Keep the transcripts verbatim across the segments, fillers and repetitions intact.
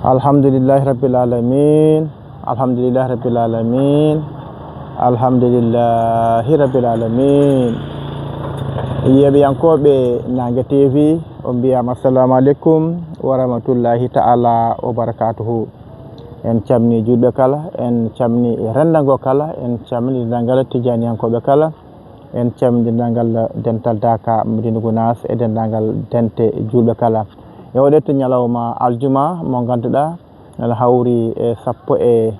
Alhamdulillahi Rabbil Alamin. Alhamdulillahi Rabbil Alamin. Alhamdulillahi Rabbil Alamin. Yeeɓiyankooɓe Naange T V, on mbiyaama assalamu aleykum wa rahmatullahi ta'ala wa barakatuhu. En calmini juulɓe kala, en calmini renndaango kala, en calmini denndaangal tijaaniyankooɓe kala, en calmini denndaangal dental Daaka, Madina Gunaas e denndaangal dente juulɓe kala. E oɗo ñalawma aljuma mo ngannduɗaa, ene hawri e sappo e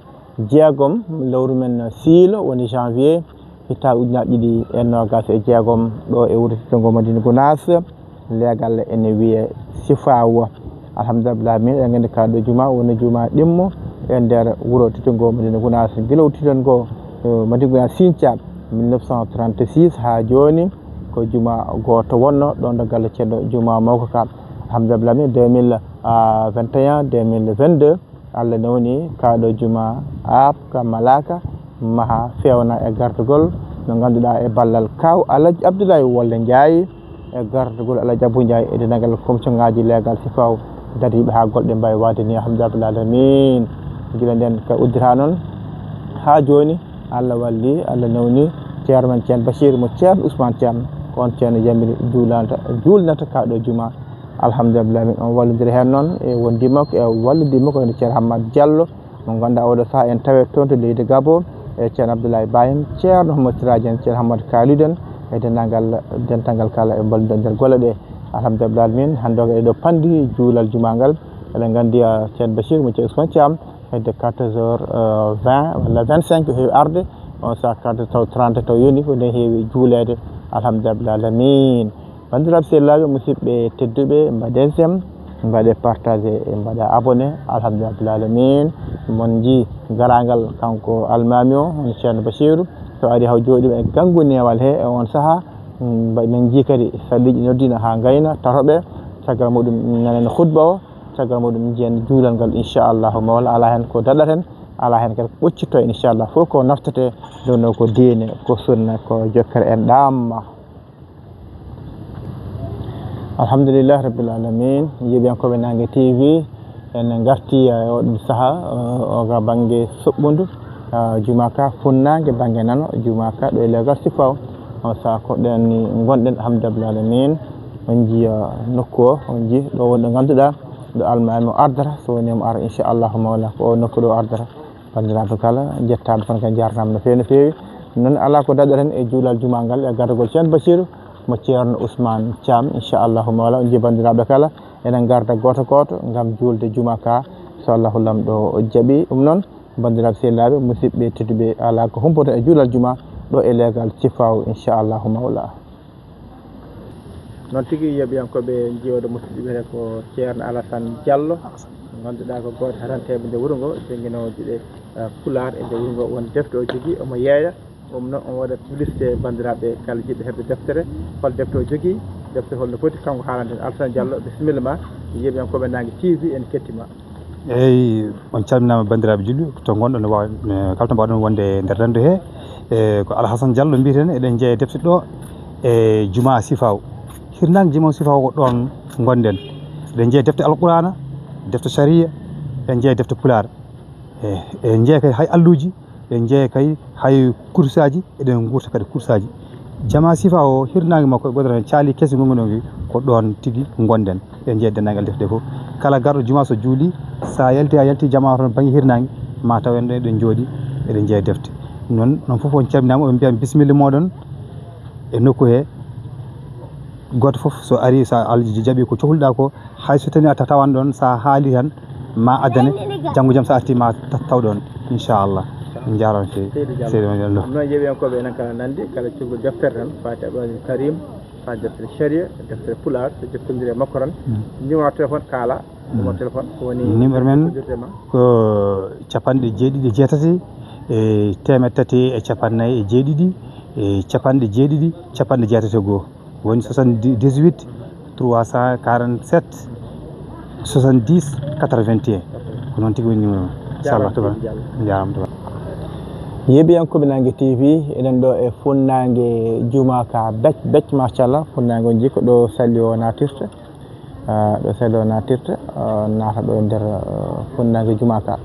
jeegom lewru men siilo, woni janvier, hitaande ujunaaji ɗiɗi e noogaas e jeegom, ɗo e wuro teddugo Madina Gunaas, leegal ene wiyee Sifaawo. Alhamdulillah, min eɗen nganndi kaa ɗo juma woni juma ɗimmo e nder wuro teddugo Madina Gunaas. Gila wuro teddugo, eh, Madina Gunaas Sinca, mille neuf cent trente-six haa jooni, ko juma gooto wonno ɗo nder galle ceerno Juma Mawko ka. Alhamdulillah, min deux mille vingt et un, deux mille vingt-deux, Allah newni kaa ɗo juma aaɓ ka malaaka, maha, feewna e gartugol, no ngannduɗaa, e ballal kaaw Alhaji Abdoulaye Wolde Ndiaye, e gartugol Alhaji Abou Ndiaye e denndaangal commission ngaaji leegal Sifaaw dariiɓe haa golle ɗe mbaawi waɗde ni, alhamdulillahi rabbil alamin. Gila ndeen ka uddita noon haa jooni, Allah walli, Allah newni, ceerno men Ceerno Bachir mo Ceerno Ousmane Thiam, on ceerno yamiri juulanta, juulnata kaa ɗo juma. Alhamdulillah, min on wallondiri heen noon e wondiima ko e wallidiima ko woni Ceerno Hammad Diallo, mo ngannduɗaa oɗo sahaa en tawee toon to leydi Gabon, e Ceerno Abdoulaye Ba en, Ceerno Hammad Siraji en, Ceerno Hammad Kalidou en, e denndaangal dental ngal kala e mballondiral nder golle ɗe. Alhamdulillah, min hannde o eɗen ɗo panndi juulal juma ngal. Eɗen nganndi, ah, Ceerno Bachir mo Ceerno Ousmane Thiam, hedde quatorze heures, euh, vingt walla vingt-cinq o heewi arde. On sahaa quatorze taw trente taw yoni ko nden heewi juuleede. Alhamdulillah alamin. Banndiraaɓe sehilaaɓe, musidɓe tedduɓe, mbaɗee j'aime, mbaɗee partagé, e mbaɗaa abonné. Alhamdulillah alamin. Mon njii garaangal kanko almaami o, on Ceerno Bachiru, so ari haw jooɗiima e ganngu neewal he e on sahaa. Mm, mba-, min njii kadi salliiji noddiino haa ngayna, taroɓe, caggal muɗum nanen khutba o, caggal muɗum njiyen juulal ngal, inchallahu mawla. Alaa heen ko daɗaten, alaa heen kadi ko ɓoccitto, inchallah. Fof ko naftetee, nde wonno ko diine, ko sunna, ko jokkere en ɗaamma. Alhamdulillahi Rabbil Alamin, yeeɓiyankooɓe Naange T V, en ngartii, eh, e oɗum sahaa, eh, o ga bannge soɓɓundu, eh, juma ka funnaange bannge nano, juma ka ɗo e leegal Sifaaw. On sahaa ko ɗen ni ngonɗen, alhamdulillahi alamin. On njii, eh, nokku o, on njii ɗo woni ɗo ngannduɗaa, ɗo almaami o ardata, so woni mo ara, inchallahu mawla, ko o nokku ɗo ardata. Banndiraaɓe kala, njettaama tan kadi, njaarnaama no feewi, no feewi. Noon alaa ko daɗaten e juulal juma ngal e gardagol Ceerno Bachiru mo Ceerno Ousmane Thiam, inchallahu mawla. On njii banndiraaɓe kala, eɗen ngarda gooto gooto ngam juulde juma ka, so Allahu Laamɗo jaɓi. Ɗum noon, banndiraaɓe sehilaaɓe, musidɓe tedduɓe, alaa ko humpoto e juulal juma ɗo e leegal Sifaaw, inchallahu mawla. Noon tigi, yeeɓiyankooɓe, njiiwooɗo musidɓe wiyetee ko Ceerno Alassane Diallo, ngannduɗaa ko gooto hatanteeɓe nde wuro ngo, jannginoowo ɗe, eh, Pulaar e nde wuro ngo. Won defte o jogii, omo yeeya, ɗum noon omo waɗa publicité. Banndiraaɓe kala jiɗɓe heɓde deftere, hol defte o jogii, deftere hol no foti, kanko haalanta en. Alassane Diallo, bisimilla ma, yeeɓiyankooɓe Naange T V, en kettii ma. Eeyi, on calminaama banndiraaɓe julɓe, to ngonɗon, wa-, eh, kala to mbaawɗon wonde e nder renndo he. E ko Alhasan Diallo mbiyeten, eɗen jeyaa e defte ɗo e Jumaa Sifaaw. Hirnaange Jumaa Sifaaw ko ɗoon ngonɗen. Eɗen jeyaa e defte Alquraana, defte Sariya, eɗen jeyaa e defte Pulaar. E, eɗen jeyaa kay hay alluuji, eɗen jeyaa kay hay kursaaji, eɗen nguurta kadi kursaaji. Jamaa Sifaa o, hirnaange makko e goodal heen caali kesi ngonɗen ɗo, ko ɗoon tigi ngonɗen. Eɗen jeyaa denndaangal defte ɗe fof. Kala garɗo jumaa so juulii, so a yaltii, a yaltii jamaa toon bannge hirnaange, ma taw en ɗo eɗen njooɗii, eɗen jeyaa defte. Noon, noon fof on calminaama, on mbiyaa bisimilla mooɗon e nokku he. Gooto fof so arii, so Allah jaɓii ko cohluɗaa ko, hay so tawii a ta-, tawan ɗoon, so a haalii tan, ma addane, janngo jam so artii ma ta-, taw ɗoon, inchallah. En njaaraama feewi. Seydi Diallo. Seydi Diallo. Ɗum noon, yeeɓiyankooɓe enen kala nanndi, kala cukɗo deftere tan, faati Abdoul Aziz Karim, faati deftere Sharia, deftere Pulaar, so jokkondiri e makko tan, numéro téléphone kaala, numéro téléphone, ko woni numéro men jokkondirde ma? Ko capanɗe jeeɗiɗi e jeetati, e teemedde tati e capannaayi e jeeɗiɗi, e capanɗe jeeɗiɗi, capanɗe jeetati e go'o. Woni soixante-dix-huit trois cent quarante-sept soixante-dix quatre-vingt-un. Ko noon tigi woni numéro o. Inchallah, tabarak. Jaaraama, tabarak. Yeeɓiyankooɓe Naange T V, eɗen ɗo e funnaange jumaa ka Bec Bec, machallah, funnaange on jikko ɗo salli o naatirta. Ah, ɗo seeɗa o naatirta, ah, naata ɗo e nder, ah, fuɗnaange jumaa ka.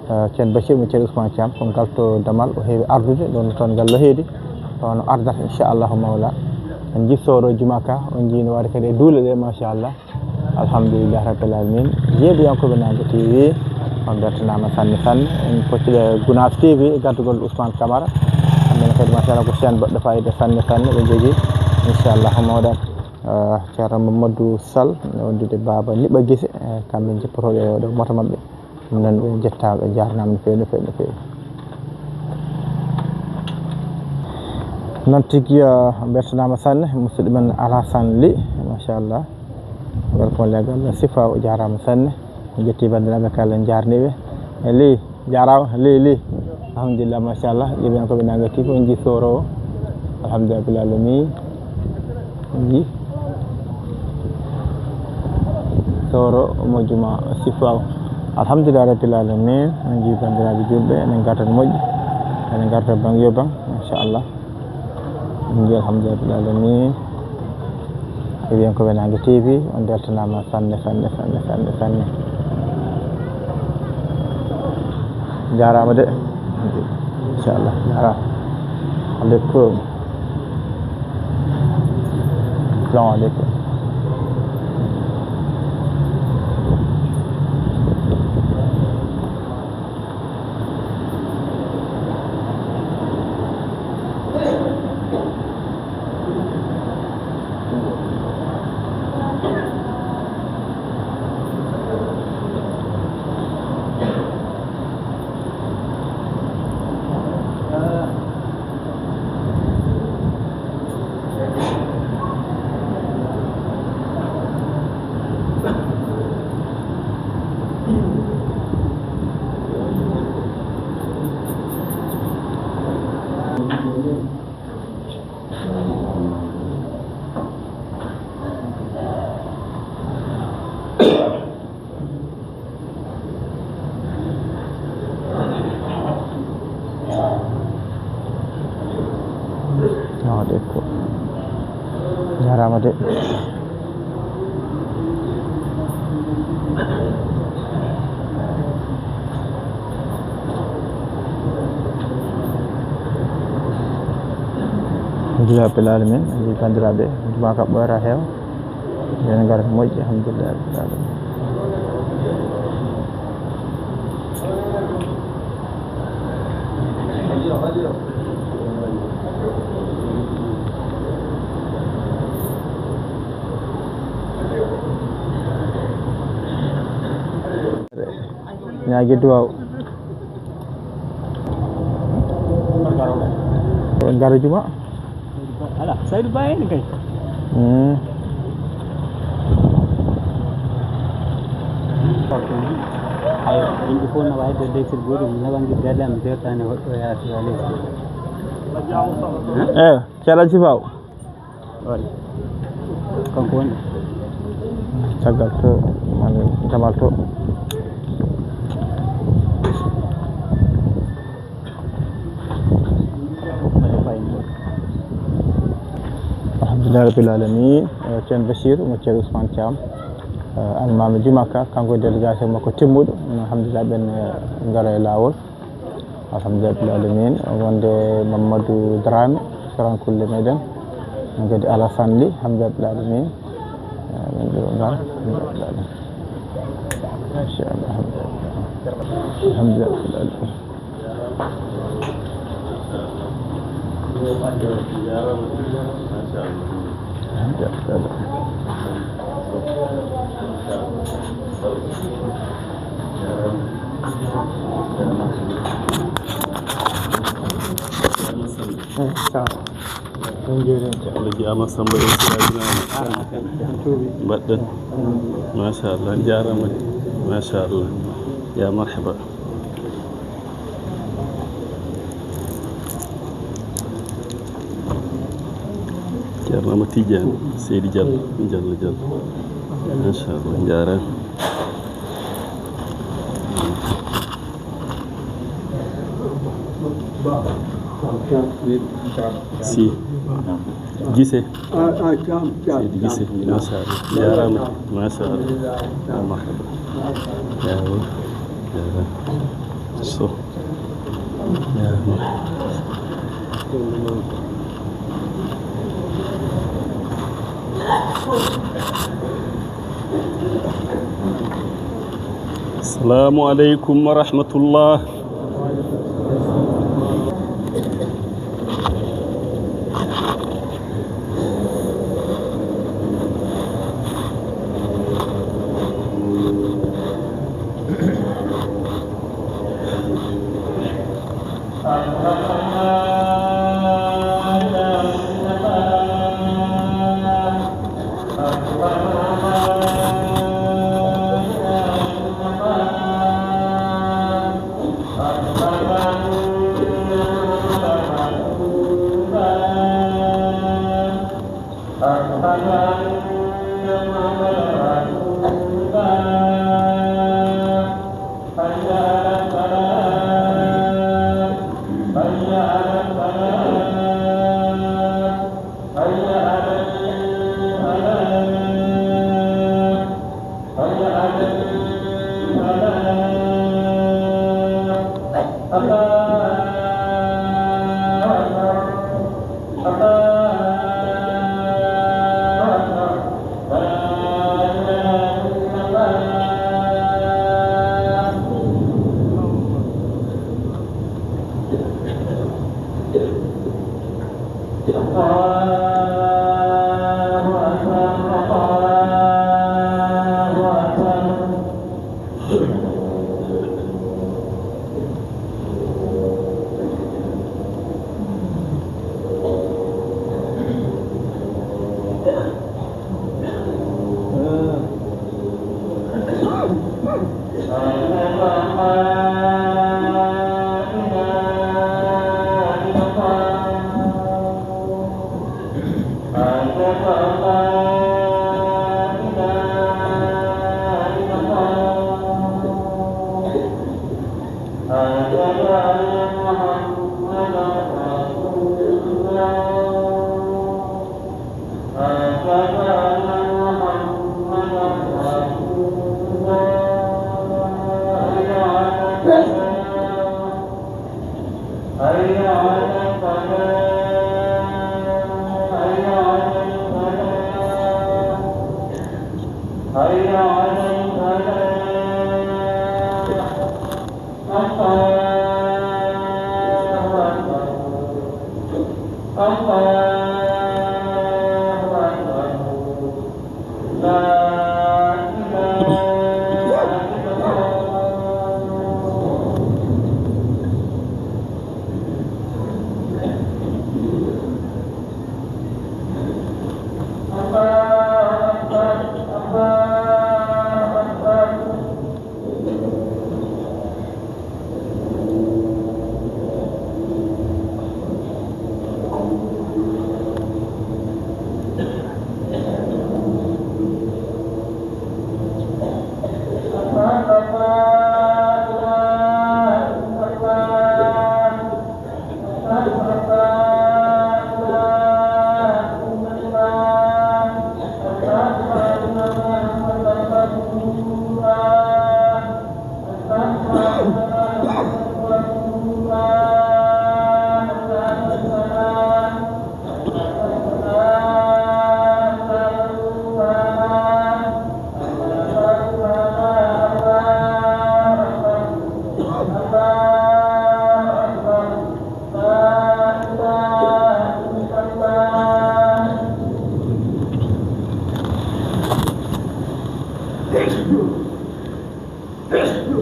Ah, Ceerno Bachir mo Ceerno Ousmane Thiam, ko ngal to Damal o heewi ardude, ɗon toon ngal loheedi, toon o ardata inchallahu mawla. En njii sooro jumaa ka, on njii no waɗi kadi e duule ɗe, machallah. Alhamdulillahi rabbil alamin. Yeeɓiyankooɓe Naange T V, on mbeltanaama sanne sanne. En pocciɗe Gunaas T V, e gardugol Ousmane Camara. Kamɓe ne kadi, machallah, ko chaîne baɗɗo fayida sanne sanne ɓe njogii. Inchallahu mawla. Ah, Ceerno Mamadou Sall, ne wondude Baaba Niɓa Gise, eh, kamɓe njippotooɓe e oɗo moto maɓɓe. Ɗum noon ɓe njettaama, ɓe njaarnaama no feewi, no feewi, no feewi. Noon tigi, ah, mbeltanaama sanne, musidɗo men Alassane Ly, machallah. Welcome legal Sifa, o jaaraama sanne. En njetti banndiraaɓe kala, en njaarnii ɓe. E Ly, jaaraama, Ly, Ly. Alhamdulillah, machallah. Yeeɓiyankooɓe Naange T V, on njii sooro o. Alhamdulillah, rabbil alamin. On njii sooro mo jumaa Sifa o. Alhamdulillah, rabbil alamin. On njii banndiraaɓe juulɓe, enen ngarta no moƴƴi. Enen ngarta bang yo bang, machallah. En njii alhamdulillah rabbil alamin. Yeeɓiyankooɓe Naange T V, on mbeltanaama sanne, sanne, sanne, sanne, sanne. Jaaraama de. Inchallah, jaaraama. Aleykum. Assalamu aleykum. Salamu aleykum. Jaaraama de. Alhamdulillah rabbil alamin, en njii banndiraaɓe, jumaa ka ɓooyata heew. Yen ngar moƴƴi, alhamdulillah rabbil alamin. Ñaagi duwaaw. Ngara juma. Ala, Saydou Ba en kay. Hmm. Ay, yimɓe fof no waawi de leysel gooto, mi nawangi belle am, jertaani hoɗɗo yaasi o leysel. Eh, Ceerno Alhaji Baw. Waɗi. Kanko woni. Caggal to, mani Jamal to. Alhamdulillah rabbil alamin. Eh, Ceerno Bachir mo Ceerno Ousmane Thiam. Eh, almaami juma ka, kanko e délégation makko timmuɗo. Alhamdulillah, ɓen, eh, ngara e laawol. Alhamdulillah rabbil alamin. Wonde Mamadou Dramé, sarakulle meɗen. Min kadi Alassane Ly, alhamdulillah rabbil alamin. Eh, min ɗo ngar, alhamdulillah rabbil alamin. Machallah, alhamdulillah. Alhamdulillah rabbil alamin. Eh, sa. On njuuriima. Ceerno Jaama Samba e Sirajina. Ah, en tuubi. Mbaɗɗon. Machallah, on njaaraama de. Machallah. Ya marhaba. Ceerno Amadou Tidiane, Seydi Diallo, Diallo, Diallo. Machallah, on njaaraama. Si. Gise. Seydi Gise. Machallah. Jarama. Machallah. Marhaba. Yawo. Jarama. So. Jarama. Assalamu alaikum wa rahmatullah.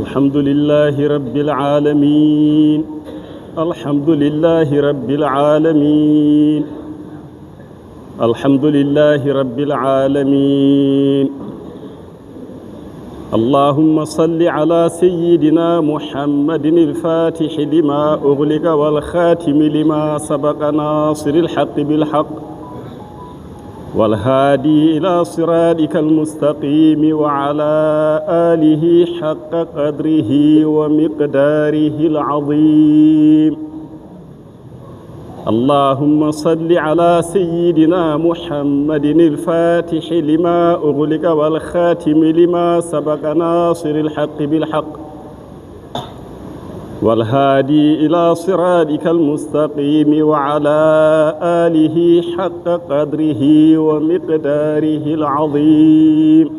الحمد لله رب العالمين. الحمد لله رب العالمين. الحمد لله رب العالمين. اللهم صل على سيدنا محمد الفاتح لما أغلق والخاتم لما سبق ناصر الحق بالحق والهادي إلى صراطك المستقيم وعلى آله حق قدره ومقداره العظيم. اللهم صل على سيدنا محمد الفاتح لما أغلق والخاتم لما سبق ناصر الحق بالحق والهادي إلى صراطك المستقيم وعلى آله حق قدره ومقداره العظيم.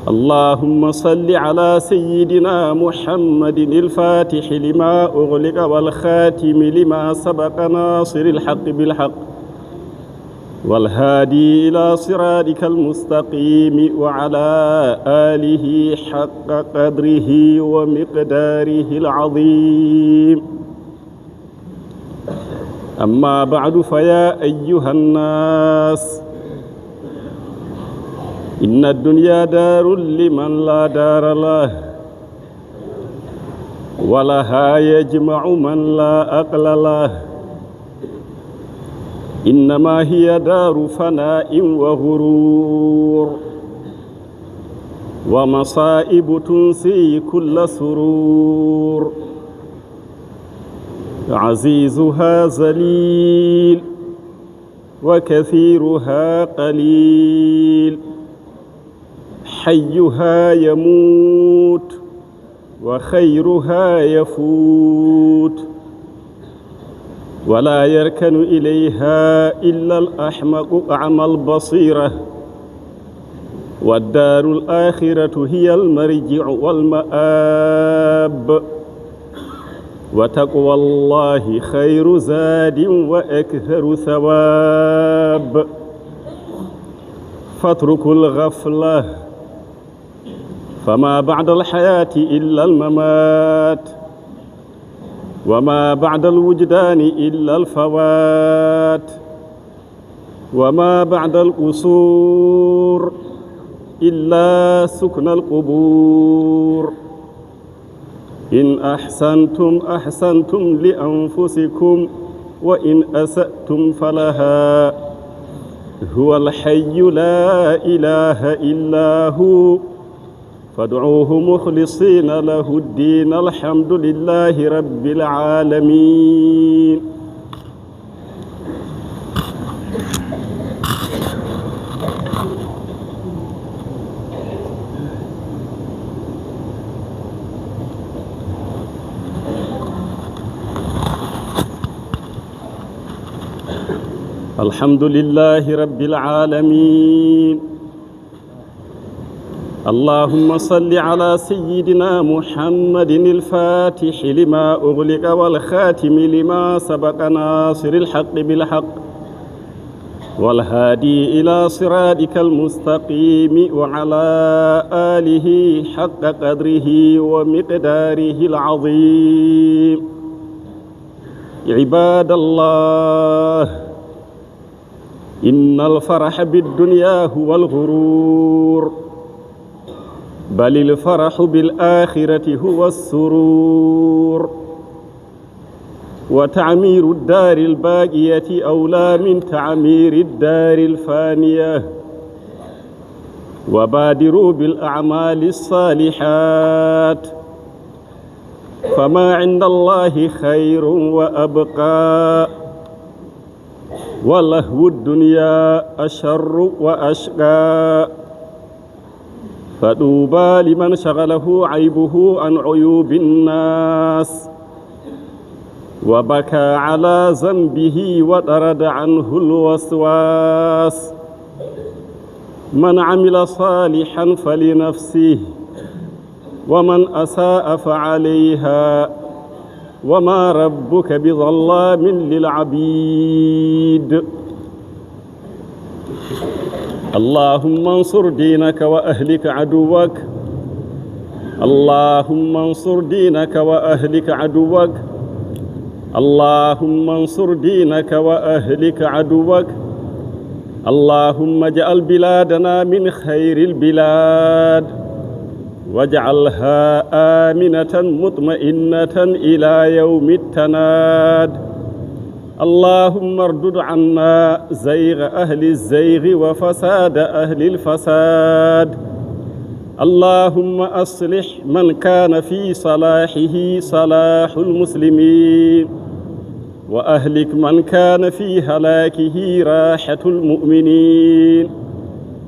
اللهم صل على سيدنا محمد الفاتح لما أغلق والخاتم لما سبق ناصر الحق بالحق والهادي إلى صراطك المستقيم وعلى آله حق قدره ومقداره العظيم. أما بعد، فيا أيها الناس، إن الدنيا دار لمن لا دار له، ولها يجمع من لا عقل له. إنما هي دار فناء وغرور، ومصائب تنسي كل سرور. عزيزها ذليل، وكثيرها قليل. حيها يموت، وخيرها يفوت، ولا يركن إليها إلا الأحمق أعمى البصيرة. والدار الآخرة هي المرجع والمآب. وتقوى الله خير زاد وأكثر ثواب. فاتركوا الغفلة، فما بعد الحياة إلا الممات، وما بعد الوجدان إلا الفوات، وما بعد القصور إلا سكن القبور. إن أحسنتم أحسنتم لأنفسكم وإن أسأتم فلها. هو الحي لا إله إلا هو فادعوه مخلصين له الدين. الحمد لله رب العالمين. الحمد لله رب العالمين. اللهم صل على سيدنا محمد الفاتح لما أغلق والخاتم لما سبق ناصر الحق بالحق والهادي إلى صراطك المستقيم وعلى آله حق قدره ومقداره العظيم. عباد الله، إن الفرح بالدنيا هو الغرور، بل الفرح بالآخرة هو السرور. وتعمير الدار الباقية أولى من تعمير الدار الفانية. وبادروا بالأعمال الصالحات، فما عند الله خير وأبقى، ولهو الدنيا أشر وأشقى. فطوبى لمن شغله عيبه عن عيوب الناس، وبكى على ذنبه وطرد عنه الوسواس. من عمل صالحا فلنفسه، ومن أساء فعليها، وما ربك بظلام للعبيد. اللهم انصر دينك وأهلك عدوك. اللهم انصر دينك وأهلك عدوك. اللهم انصر دينك وأهلك عدوك. اللهم اجعل بلادنا من خير البلاد، واجعلها آمنة مطمئنة إلى يوم التناد. اللهم اردد عنا زيغ أهل الزيغ وفساد أهل الفساد. اللهم أصلح من كان في صلاحه صلاح المسلمين، وأهلك من كان في هلاكه راحة المؤمنين.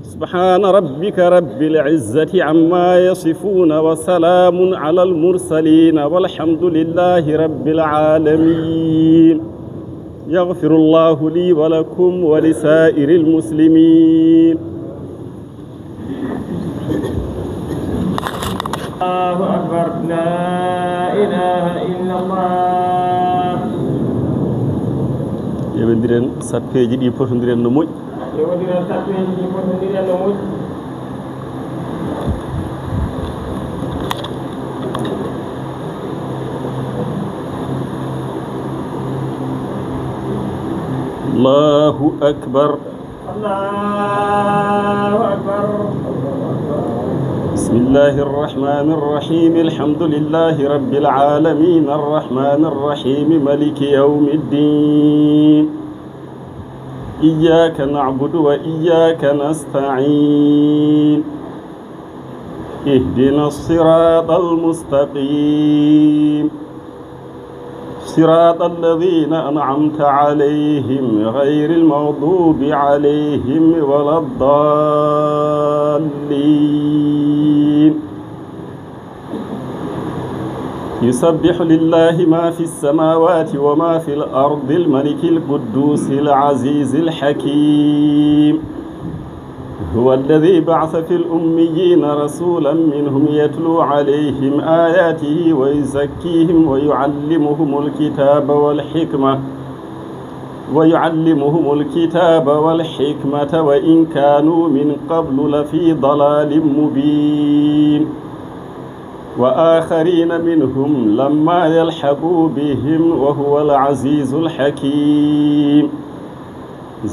سبحان ربك رب العزة عما يصفون، وسلام على المرسلين، والحمد لله رب العالمين. يغفر الله لي ولكم ولسائر المسلمين. الله أكبر. لا إله إلا الله. Ƴeewondiren sappeeji ɗi, potondiren no moƴƴi. Ƴeewondiren sappeeji ɗi, potondiren no moƴƴi. الله أكبر. الله أكبر. بسم الله الرحمن الرحيم. الحمد لله رب العالمين. الرحمن الرحيم. ملك يوم الدين. إياك نعبد وإياك نستعين. اهدنا الصراط المستقيم. صراط الذين أنعمت عليهم غير المغضوب عليهم ولا الضالين. يسبح لله ما في السماوات وما في الأرض الملك القدوس العزيز الحكيم. هو الذي بعث في الأميين رسولا منهم يتلو عليهم آياته ويزكيهم ويعلمهم الكتاب والحكمة، ويعلمهم الكتاب والحكمة وإن كانوا من قبل لفي ضلال مبين. وآخرين منهم لما يلحقوا بهم وهو العزيز الحكيم.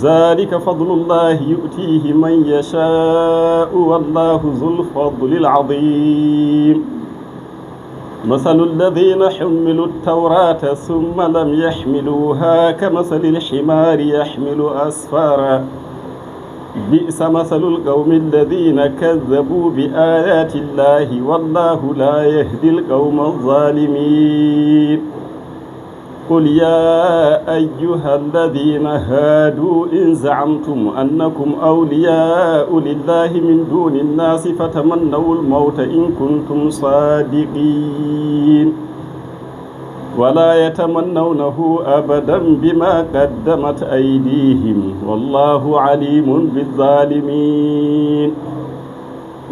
ذلك فضل الله يؤتيه من يشاء والله ذو الفضل العظيم. مثل الذين حملوا التوراة ثم لم يحملوها كمثل الحمار يحمل أسفارا. بئس مثل القوم الذين كذبوا بآيات الله والله لا يهدي القوم الظالمين. قل يا أيها الذين هادوا إن زعمتم أنكم أولياء لله من دون الناس فتمنوا الموت إن كنتم صادقين. ولا يتمنونه أبدا بما قدمت أيديهم والله عليم بالظالمين.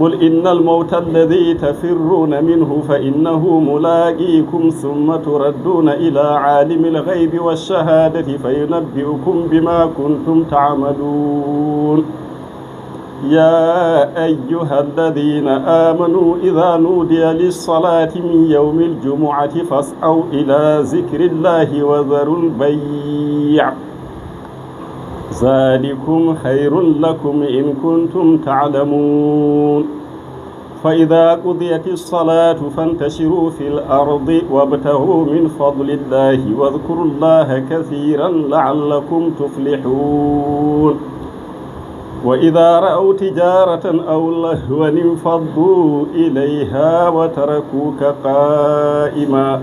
قل إن الموت الذي تفرون منه فإنه ملاقيكم ثم تردون إلى عالم الغيب والشهادة فينبئكم بما كنتم تعملون. يا أيها الذين آمنوا إذا نودي للصلاة من يوم الجمعة فاسعوا إلى ذكر الله وذروا البيع، ذلكم خير لكم إن كنتم تعلمون. فإذا قضيت الصلاة فانتشروا في الأرض وابتغوا من فضل الله واذكروا الله كثيرا لعلكم تفلحون. وإذا رأوا تجارة أو لهوا انفضوا إليها وتركوك قائما.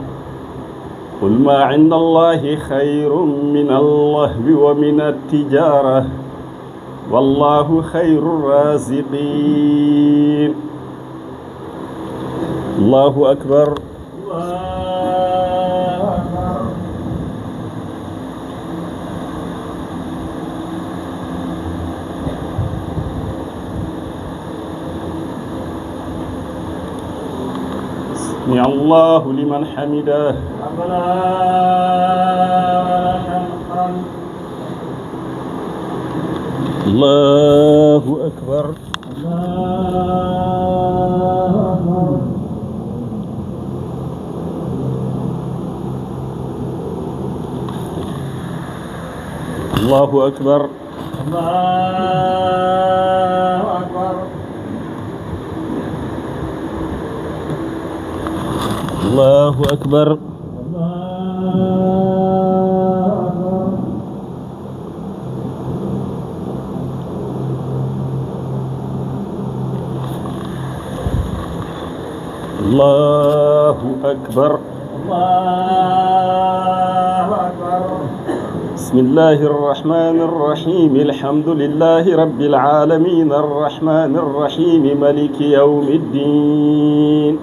قل ما عند الله خير من اللهو ومن التجارة والله خير الرازقين. الله أكبر. الله أكبر. سمع الله لمن حمده. ربنا ولك الحمد. الله أكبر. الله أكبر. الله أكبر. الله أكبر. الله أكبر. الله أكبر. الله أكبر. الله أكبر. بسم الله الرحمن الرحيم. الحمد لله رب العالمين. الرحمن الرحيم. ملك يوم الدين.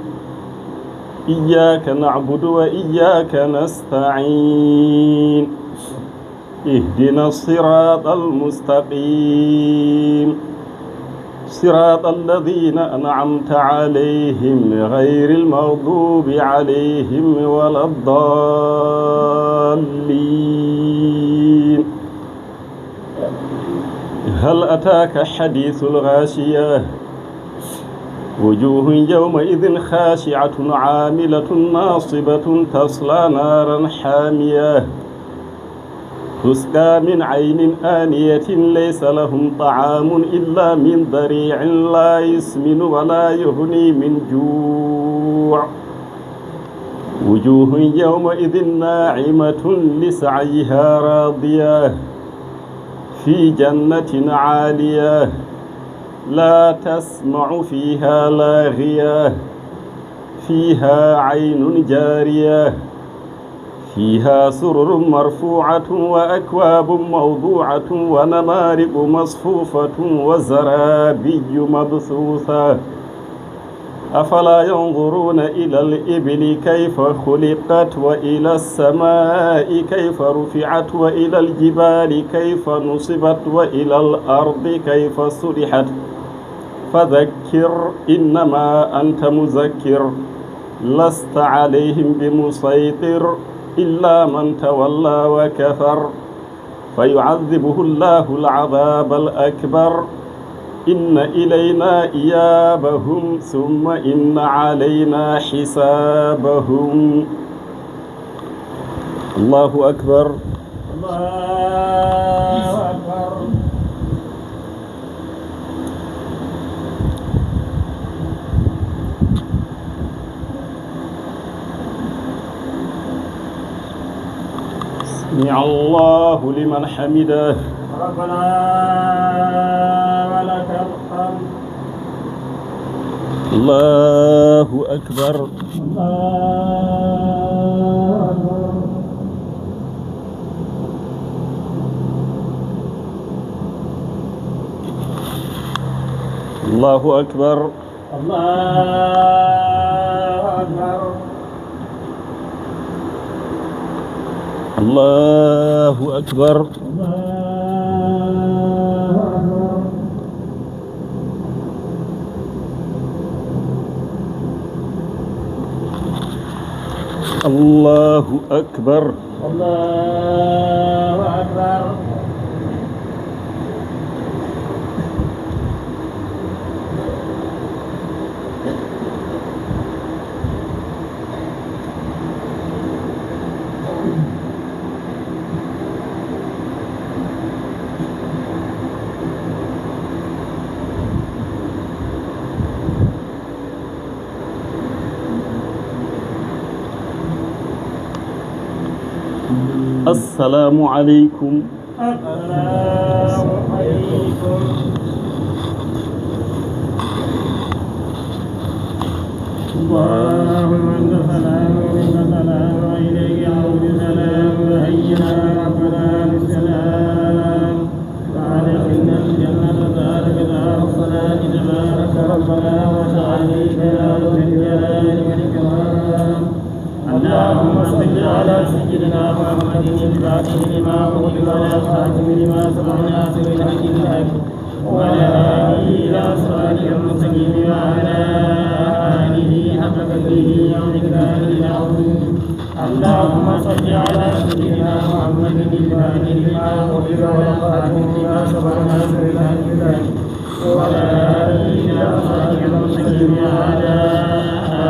إياك نعبد وإياك نستعين. اهدنا الصراط المستقيم. صراط الذين أنعمت عليهم غير المغضوب عليهم ولا الضالين. هل أتاك حديث الغاشية. وجوه يومئذ خاشعة عاملة ناصبة تصلى نارا حامية. تسقى من عين آنية ليس لهم طعام إلا من ضريع لا يسمن ولا يغني من جوع. وجوه يومئذ ناعمة لسعيها راضية. في جنة عالية. لا تسمع فيها لاغية. فيها عين جارية. فيها سرر مرفوعة وأكواب موضوعة ونمارق مصفوفة وزرابي مبثوثة. أفلا ينظرون إلى الإبل كيف خلقت وإلى السماء كيف رفعت وإلى الجبال كيف نصبت وإلى الأرض كيف سطحت. فذكر إنما أنت مذكر لست عليهم بمسيطر إلا من تولى وكفر فيعذبه الله العذاب الأكبر إن إلينا إيابهم ثم إن علينا حسابهم. الله أكبر. الله أكبر. سمع الله لمن حمده. ربنا ولك الحمد. الله أكبر. الله أكبر. الله أكبر. الله أكبر. الله أكبر. الله أكبر. الله أكبر. الله أكبر. السلام عليكم. السلام عليكم. اللهم أنت السلام ومنك السلام وإليك يعود السلام. حينا ربنا بالسلام وأدخلنا الجنة. ذلك دار السلام. تبارك ربنا وتعالى ذا الجلال والإكرام. اللهم صل على سيدنا محمد الفاتح لما أغلق والخاتم لما سبق ناصر الحق بالحق والهادي إلى صراطك المستقيم وعلى آله حق قدره ومقداره العظيم. اللهم صل على سيدنا محمد الفاتح لما أغلق والخاتم لما سبق ناصر الحق بالحق والهادي إلى صراطك المستقيم وعلى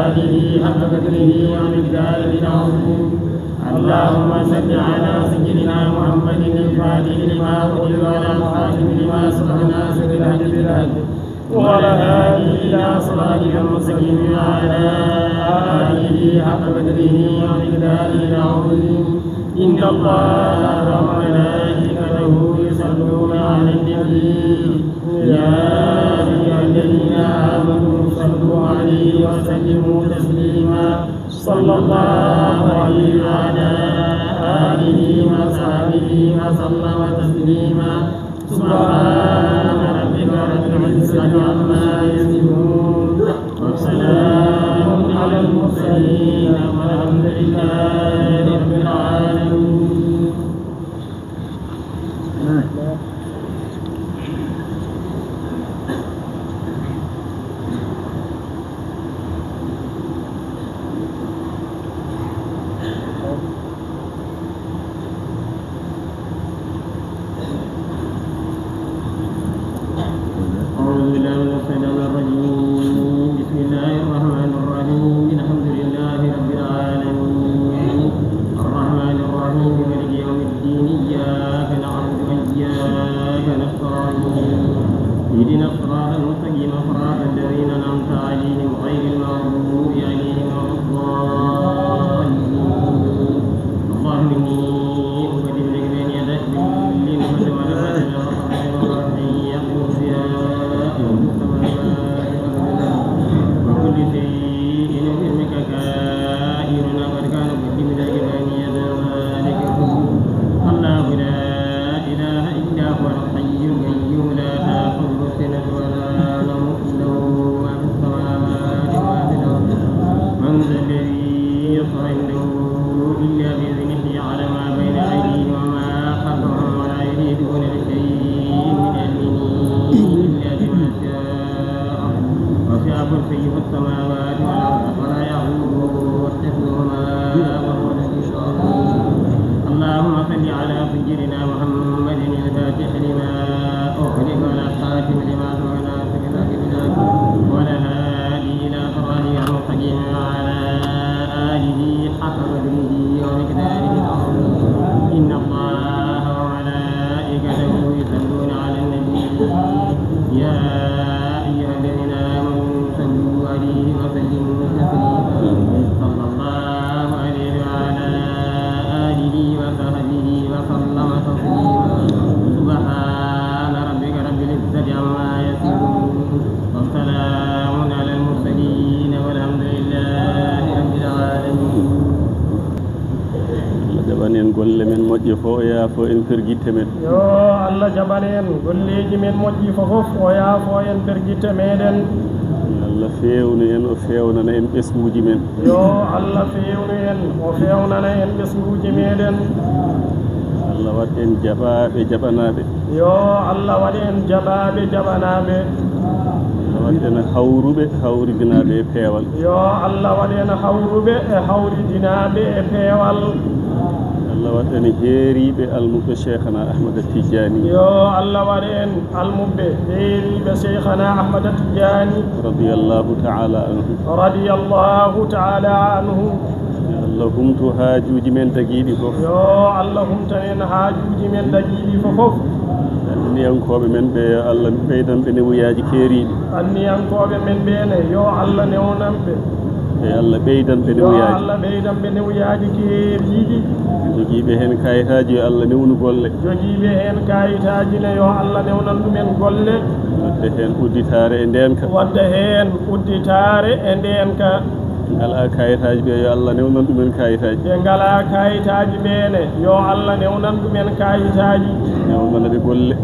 آله حق قدره ومقداره العظيم. اللهم صل على سيدنا محمد الفاتح لما أغلق والخاتم لما سبق ناصر الحق بالحق والهادي إلى صراطك المستقيم وعلى آله حق قدره ومقداره العظيم. إن الله وملائكته يصلون على النبي. يا أيها الذين آمنوا صلوا عليه وسلموا تسليما. صلى الله عليه وعلى آله وصحبه وسلم تسليما. سبحان ربك رب العزة عما يصفون. وسلام على المرسلين والحمد لله رب العالمين. أعوذ بالله من الشيطان الرجيم. بسم الله الرحمن الرحيم. الحمد لله رب العالمين. الرحمن الرحيم. مالك يوم الدين. إياك نعبد وإياك نستعين. اهدنا الصراط المستقيم. صراط الذين أنعمت عليهم غير المغضوب عليهم ولا الضالين. اللهم إني أقدم لك بين يدي كل نعمة ولك الحمد وقبل وقبل أن يقضي بها وكل شيء علمك كائن وقد كان قدم لك بين يدي ذلك كله. الله لا إله إلا هو الحي القيوم لا تأخذه سنة ولا نوم له ما في السماوات وما في الأرض. من ذا الذي يشفع عنده إلا بإذنه. يعلم ما بين أيديهم وما خلفهم ولا يحيطون بشيء من علمه إلا بما شاء. وسع كرسيه السماوات والأرض ولا يئوده حفظهما وهو العلي العظيم. اللهم صل على سيدنا محمد الفاتح لما أغلق والخاتم لما سبق ناصر الحق بالحق والهادي إلى صراطك المستقيم وعلى آله حق قدره ومقداره العظيم. إن الله وملائكته يصلون على النبي. يا أيها الذين آمنوا صلوا عليه وسلموا تسليما. صلى الله عليه وعلى آله وصحبه وسلم تسليما. سبحان ربك رب العزة عما يصفون. وسلام على المرسلين والحمد لله رب العالمين. Allah jaɓan en golle men moƴƴe fof, o yaafo en pergitte men. Yo Allah jaɓan en golleeji men moƴƴi fof, o yaafo en pergitte meɗen. Yo Allah feewnu en, o feewnana en ɓesnguuji men. Yo Allah feewnu en, o feewnana en ɓesnguuji meɗen. Allah waɗ en jaɓaaɓe, jaɓanaaɓe. Yo Allah waɗ en jaɓaaɓe, jaɓanaaɓe. Allah waɗ en hawruɓe, hawridinaaɓe e peewal. Yo Allah waɗ en hawruɓe e hawridinaaɓe e peewal. Allah waɗ en heeriiɓe almuɓɓe Cheikhana Ahmad Tijani. Yo Allah waɗ en almuɓɓe heeriiɓe Cheikhana Ahmad Tijani. Radiyallahu ta'ala anhu. Radiyallahu ta'ala anhu. Yo Allah humtu haajuuji men dagiiɗi fof. Yo Allah humtan en haajuuji men dagiiɗi fof fof. Anniyankooɓe men ɓe, yo Allah ɓeydan ɓe newuyaaji keeriiɗi. Anniyankooɓe men ɓe ne, yo Allah newnan ɓe. Yo Allah ɓeydan ɓe newuyaaji. Yo Allah ɓeydan ɓe newuyaaji keeriiɗi. Jogiiɓe heen kayitaaji, yo Allah newnu golle. Jogiiɓe heen kayitaaji ne, yo Allah newnan ɗumen golle. Wadda heen udditaare e ndeenka. Wadda heen udditaare e ndeenka. Ngalaa kayitaaji ɓe, yo Allah newnan ɗumen kayitaaji. Ɓe ngalaa kayitaaji ɓe ne, yo Allah newnan ɗumen kayitaaji. Newnana ɓe golle.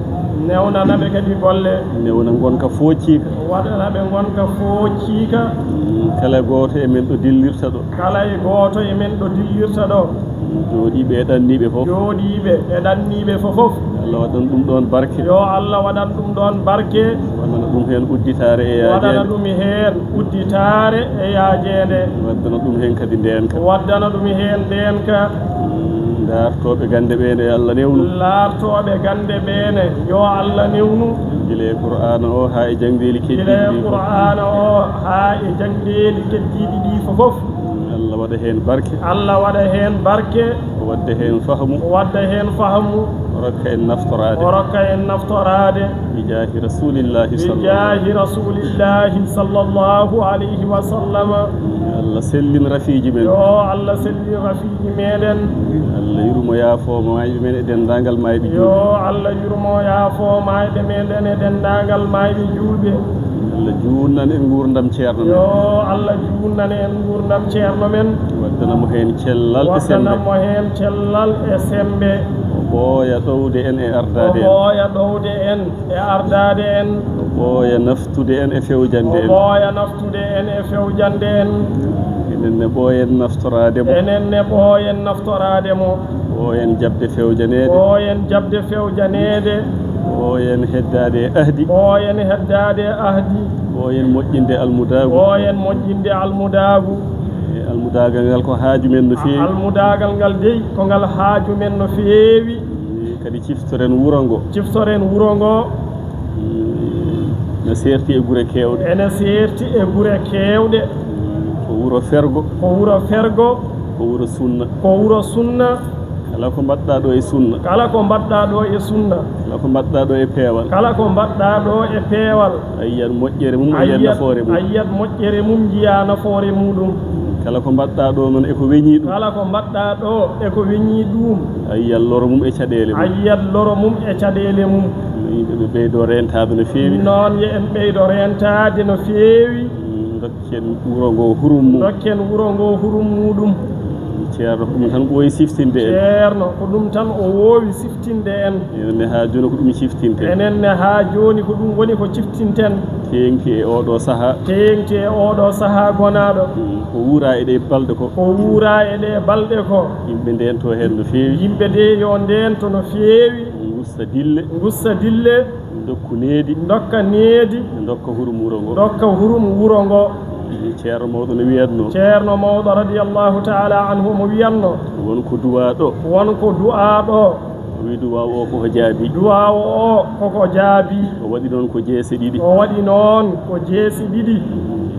Newnana ɓe kadi golle. Newna ngonka foocciika. Waɗana ɓe ngonka foocciika. Mm, kala gooto e men ɗo dillirta ɗo. Kala e gooto e men ɗo dillirta ɗo. Mm, jooɗiiɓe e ɗanniiɓe fof. Jooɗiiɓe e ɗanniiɓe fof fof. Allah waɗan ɗum ɗoon barke. Yo Allah waɗan ɗum ɗoon barke. Waɗana ɗum heen udditaare e yaajeende. Waɗana ɗum heen udditaare e yaajeende. Waddana ɗum heen kadi ndeenka. Waddana ɗum heen ndeenka. Mm, daartooɓe gannde ɓe ne, yo Allah newnu. Laartooɓe gannde ɓe ne, yo Allah newnu. Gila e Qur'aana o haa e janngeeli keddiiɗi. Gila e Qur'aana o haa e janngeeli keddiiɗi ɗi fof fof. Mm, Allah waɗa heen barke. Allah waɗa heen barke. O wadda heen fahmu. O wadda heen fahmu. O rokka en naftoraade. O rokka en naftoraade. Bi jaahi Rasuulillaahi sallallaahu. Bi jaahi Rasuulillaahi sallallaahu alayhi wa sallam. Allah sellin rafiiji men. Yo Allah sellin rafiiji meɗen. Allah yurmo yaafo maayɓe men e denndaangal maayɓe juulɓe. Yo Allah yurmo yaafo maayɓe meɗen e denndaangal maayɓe juulɓe. Juutnan en nguurndam ceerno men. Yo Allah juutnan en nguurndam ceerno men. Waddana mo heen cellal e semmbe. Waddana mo heen cellal e semmbe. O ɓooya ɗowde en e ardaade en. O ɓooya ɗowde en e ardaade en. O ɓooya naftude en e fewjande en. O ɓooya naftude en e fewjande en. Enen ne ɓooyen naftoraade mo. Enen ne ɓooyen naftoraade mo. Ɓooyen jaɓde fewjaneede. Ɓooyen jaɓde fewjaneede. Ɓooyen heddaade e ahdi. Ɓooyen heddaade e ahdi. Ɓooyen moƴƴinde almudaagu. Ɓooyen moƴƴinde almudaagu. E almudaagal ngal ko haaju men no feewi. Almudaagal ngal dey ko ngal haaju men no feewi. Kadi ciftoren wuro ngo. Ciftoren wuro ngo. Mm, ene seerti e gure keewɗe. Ene seerti e gure keewɗe. Mm, ko wuro fergo. Ko wuro fergo. Ko wuro sunna. Ko wuro sunna. Kala ko mbaɗɗaa ɗo e sunna. Kala ko mbaɗɗaa ɗo e sunna. Kala ko mbaɗɗaa ɗo e peewal. Kala ko mbaɗɗaa ɗo e peewal. A yiyat moƴƴere mum, a yiyat nafoore mum. A yiyat moƴƴere mum, njiyaa nafoore muɗum. Kala ko mbaɗɗaa ɗo noon e ko weñii ɗum. Kala ko mbaɗɗaa ɗo e ko weñii ɗum. A yiyat loro mum e caɗeele mum. A yiyat loro mum e caɗeele mum. Yimɓe ɓe ɓeydo reentaade no feewi. Noon yo en ɓeydo reentaade no feewi. Mm, ndokken wuro ngo hurum mum. Ndokken wuro ngo hurum muɗum. Ceerno, ko ɗum tan ɓooyi siftinde en. Ceerno, ko ɗum tan o woowi siftinde en. Enen ne haa jooni ko ɗum ciftinten. Enen ne haa jooni ko ɗum woni ko ciftinten. Teeŋti e oɗo sahaa. Teeŋti e oɗo sahaa gonaaɗo. Mm, ko wuuraa e ɗee balɗe ko. Ko wuuraa e ɗee balɗe ko. Yimɓe ndeento heen no feewi. Yimɓe de yo ndeento no feewi. Ngussa dille. Ngussa dille. Ndokku needi. Ndokka needi. Ndokka hurum wuro ngo. Ndokka hurum wuro ngo. Ceerno mawɗo no wiyatno. Ceerno mawɗo radiyallahu taala anhu omo wiyatno. Won ko duwaa ɗo. Won ko du'aa ɗo. O wi duwaawo o koko jaabi. Duwaawo o koko jaabi. O waɗi noon ko jeese ɗiɗi. O waɗi noon ko jeese ɗiɗi.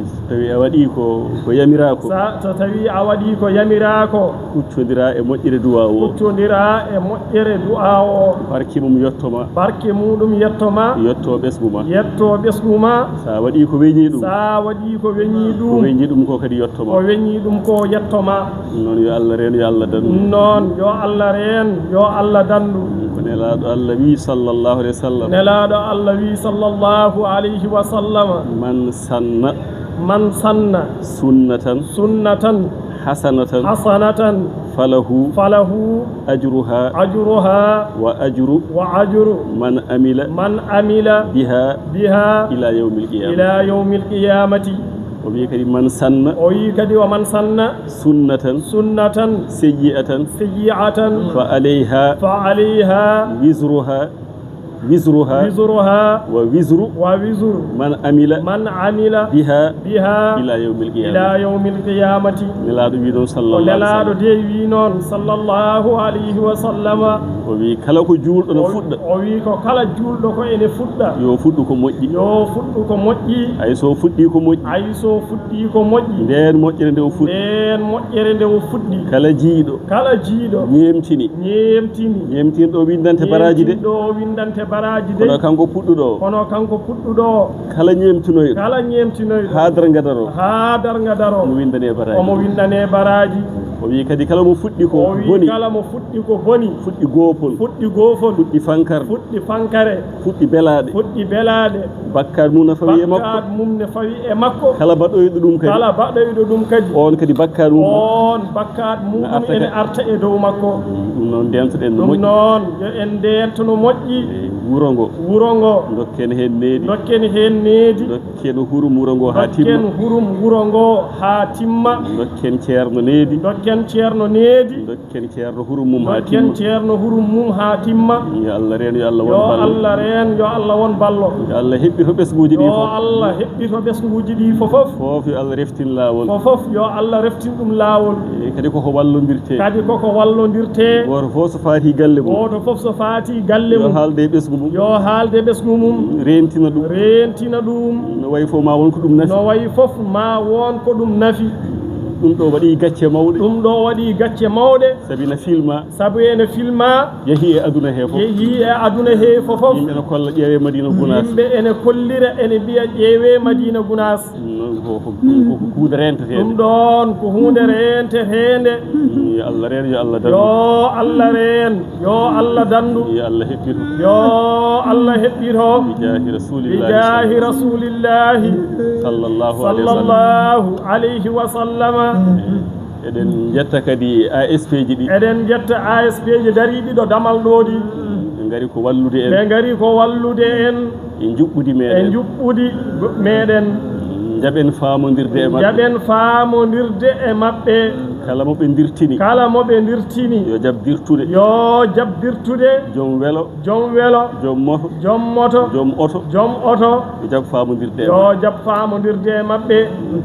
So tawi a waɗi ko, ko yamiraa ko. Sa, so tawi a waɗi ko yamiraa ko. Huccondira e moƴƴere duwaawo o. Huccondira e moƴƴere du'aawo o. Barke mum yetto ma. Barke muɗum yetto ma. Yetto ɓesngu ma. Yetto ɓesngu ma. Sa waɗi ko weñi ɗum. Sa waɗi ko weñi ɗum. Ko weñi ɗum ko kadi yetto ma. Ko weñi ɗum ko yetto ma. Ɗum noon yo Allah reen, yo Allah dandu. Ɗum noon yo Allah reen, yo Allah dandu. Ko Nelaaɗo Allah wi sallallahu alayhi wa sallam. Nelaaɗo Allah wi sallallahu alayhi wa sallam. Man sanna. Man sanna. Sunnatan. Sunnatan. Hasanatan. Hasanatan. Falahu. Falahu. Ajruha. Ajruha. Wa ajru. Wa ajru. Man amila. Man amila. Biha. Biha. Ila yawmil qiyamah. Ila yawmil qiyamati. O wi kadi man sanna. O wi kadi wa man sanna. Sunnatan. Sunnatan. Sayyi'atan. Sayyi'atan. Fa alayha. Fa alayha. Wizruha. Wizruha. Wizruha. Wa wizru. Wa wizru. Man amila. Man amila. Biha. Biha. Ila yawmil qiyamah. Ila yawmil qiyamati. Nelaaɗo wi noon sallallahu alayhi wa sallam. Nelaaɗo de wi noon sallallahu alayhi wa sallama. O wi kala ko juulɗo no fuɗɗa. O wi ko kala juulɗo ko ene fuɗɗa. Yo fuɗɗu ko moƴƴi. Yo fuɗɗu ko moƴƴi. Ay so fuɗɗi ko moƴƴi. Ay so fuɗɗi ko moƴƴi. Ndeen moƴƴere nde o fuɗɗi. Ndeen moƴƴere nde o fuɗɗi. Kala jiiɗo. Kala jiiɗo. Ñeemtini. Ñeemtini. Ñeemtinɗo windante baraaji de. Ñeemtinɗo windante baraaji de. Kono kanko puɗɗuɗo o. Kono kanko puɗɗuɗo o. Kala ñeemtinoyɗo. Kala ñeemtinoyɗo. Haa darnga daro. Haa darnga daro. Omo windane baraaji. Omo windane baraaji. O wi kadi kala mo fuɗɗi ko boni. O wi kala mo fuɗɗi ko boni. Fuɗɗi goopol. Fuɗɗi goopol. Fuɗɗi fankare. Fuɗɗi fankare. Fuɗɗi belaaɗe. Fuɗɗi belaaɗe. Bakkaat mum no fawi e makko. Bakkaat mum ne fawi e makko. Kala baɗoyɗo ɗum kadi. Kala baɗoyɗo ɗum kadi. On kadi bakkaat mum. On bakkaat mum ene arta e dow makko. Ɗum noon ndeentoɗen no moƴƴi. Ɗum noon yo en ndeento no moƴƴi. E wuro ngo. Wuro ngo. Ndokken heen needi. Ndokken heen needi. Ndokken hurum wuro ngo haa timma. Ndokken hurum wuro ngo haa timma. Ndokken ceerno needi. Ndokken ceerno needi. Ndokken ceerno hurum mum haa timma. Ndokken ceerno hurum mum haa timma. Yo Allah reen, yo Allah won ballo. Yo Allah reen, yo Allah won ballo. Yo Allah heɓɓito ɓesnguuji ɗi fof. Yo Allah heɓɓito ɓesnguuji ɗi fof fof. Fof yo Allah reftin laawol. Fof fof yo Allah reftin ɗum laawol. E kadi koko wallondirte. Kadi koko wallondirte. Gooto fof so faati galle mum. Gooto fof so faati galle mum. Yo haalde e ɓesngu mum. Yo haalde e ɓesngu mum. Reentina ɗum. Reentina ɗum. No wayi fof ma won ko ɗum nafi. No wayi fof ma won ko ɗum nafi. Ɗum ɗo waɗi gacce mawɗe. Ɗum ɗo waɗi gacce mawɗe. Sabi na filma. Sabu ene filma. Yehi e aduna he fof. Yehi e aduna he fof. Yimɓe ene kolla ƴeewe Madina Gunaas. Yimɓe ene kollira, ene mbiya ƴeewe Madina Gunaas. Ɗum noon ko, ko, ko, ko huunde renteteende. Ɗum ɗoon ko huunde renteteende. Yo Allah reen, yo Allah dandu. Yo Allah reen, yo Allah dandu. Yo Allah heɓɓir. Yo Allah heɓɓir. Bi jaahi Rasulillahi. Bi jaahi Rasulillahi. Sallallahu alayhi wa sallam. Sallallahu alayhi wa sallama. Eɗen njetta kadi A S P ji ɗi. Eɗen njetta A S P ji dariiɗi ɗo Damal ɗo ɗi. Ɓe ngari ko wallude en. Ɓe ngari ko wallude en. E njuɓɓudi meɗen. E njuɓɓudi go-, meɗen. Njaɓen faamondirde e maɓɓe. Njaɓen faamondirde e maɓɓe. Kala mo ɓe ndirtini. Kala mo ɓe ndirtini. Yo jaɓ dirtude. Yo jaɓ dirtude. Joom welo. Joom welo. Joom moto. Joom moto. Joom oto. Joom oto. Yo jaɓ faamondirde e maɓɓe. Yo jaɓ faamondirde e maɓɓe.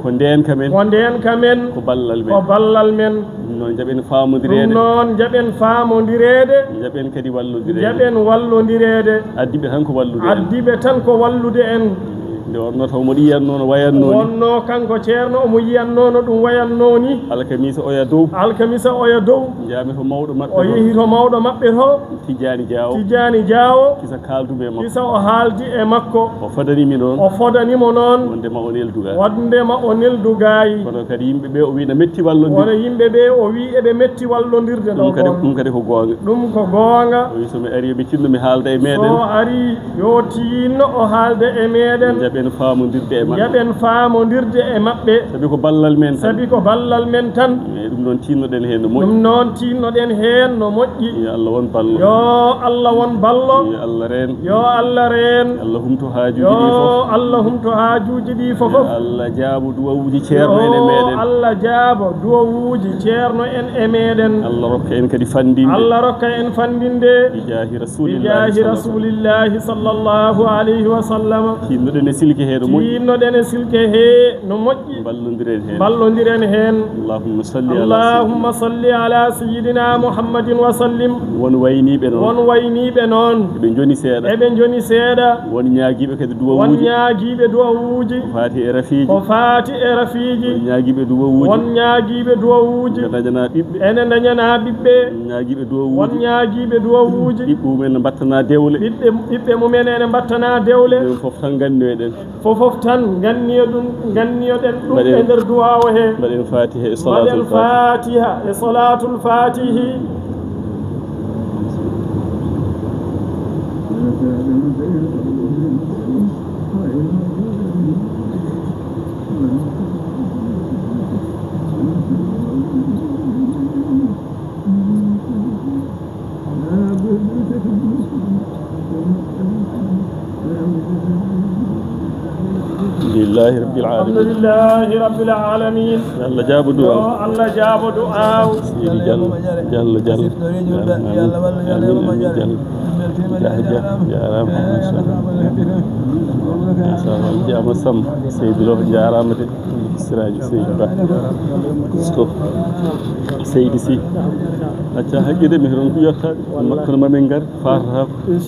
Ko ndeenka men. Ko ndeenka men. Ko ballal men. Ko ballal men. Ɗum noon, njaɓen faamondireede. Ɗum noon, njaɓen faamondireede. Njaɓen kadi wallondireede. Njaɓen wallondireede. Addiɓe tan ko wallude en. Addiɓe tan ko wallude en. Nde wonnoo taw mo yiyannoo no wayannoo ni. Wonnoo kanko Ceerno omo yiyannoo no ɗum wayannoo ni. Alkamisa oya dow. Alkamisa oya dow. Njaami to mawɗo maɓɓe to. O yehi to mawɗo maɓɓe to. Tijjaani Jaawo. Tijjaani Jaawo. Kisa kaaldu-mi e makko. Kisa o haaldi e makko. O fodani mi noon. O fodani mo noon. Wonde ma o neldu gaay. Wonde ma o neldu gaay. Kono kadi yimɓe ɓe o wi na metti wallondirde. Kono yimɓe ɓe o wi eɓe metti wallondirde ɗo. Ɗum kadi, ɗum kadi ko goonga. Ɗum ko goonga. O wi so mi ari, mi tinno mi haalda e meɗen. So ari, yo tinno o haalda e meɗen. Njaɓen faamondirde e maɓɓe. Njaɓen faamondirde e maɓɓe. Sabi ko ballal men tan. Sabi ko ballal men tan. Eyi, ɗum noon tinnoɗen heen no moƴƴi. Ɗum noon tinnoɗen heen no moƴƴi. Yo Allah won ballo. Yo Allah won ballo. Yo Allah reen. Yo Allah reen. Allah humto haajuuji ɗi fof. Yo Allah humto haajuuji ɗi fof. Yo Allah jaabo duwawuuji Ceerno en e meɗen. Yo Allah jaabo duwawuuji Ceerno en e meɗen. Allah rokka en kadi fanndinde. Allah rokka en fanndinde. Bi jaahi Rasulillahi. Bi jaahi sallallahu Rasulillahi sallallahu alayhi wa sallam. Tinnoɗen e silke he no moƴƴi. Tinnoɗen e silke he no moƴƴi. Mballondiren heen. Mballondiren heen. Allahumma salli ala Allahumma salli ala sayyidina Muhammadin wa sallim. Won wayniiɓe noon. Won wayniiɓe noon. Eɓe njoni seeɗa. Eɓe njoni seeɗa. Won ñaagiiɓe kadi duwawuuji. Won ñaagiiɓe duwawuuji. Ko faati e rafiiji. Ko faati e rafiiji. Won ñaagiiɓe duwawuuji. Won ñaagiiɓe duwawuuji. Ene ndañanaa ɓiɓɓe. Ene ndañanaa ɓiɓɓe. Ñaagiiɓe duwawuuji. Won ñaagiiɓe duwawuuji. Ɓiɓɓe mum en mbattanaa dewle. Ɓiɓɓe, ɓiɓɓe mum en ene mbattanaa dewle. Ɓe fof tan nganndiyoɗen. Fofof tan nganniyo ɗum, nganniyoɗen ɗum. Mbaɗen, e nder duwaawo he. Mbaɗen Fatiha e Salatul Fatihi. Mbaɗen Fatiha e Salatul Fatihi. Alhamdulillahi Rabbil Alamin. Alhamdulillahi Rabbil Alamin. Yo Allah jaabo du'a. Yo Allah jaabo du'a. Seydi Diallo, Diallo, Diallo. Amin. Amin, amin, Diallo. Jah, jah, jaaraama. Machallah. Machallah, jaama Samba. Seydi Lo, jaaraama de. Siraaji Seydi Ba. Ko Seydi Sy. Acca haqqe de, mi heɗon ko yottaɓe. Kono ma min ngar, faatata ko.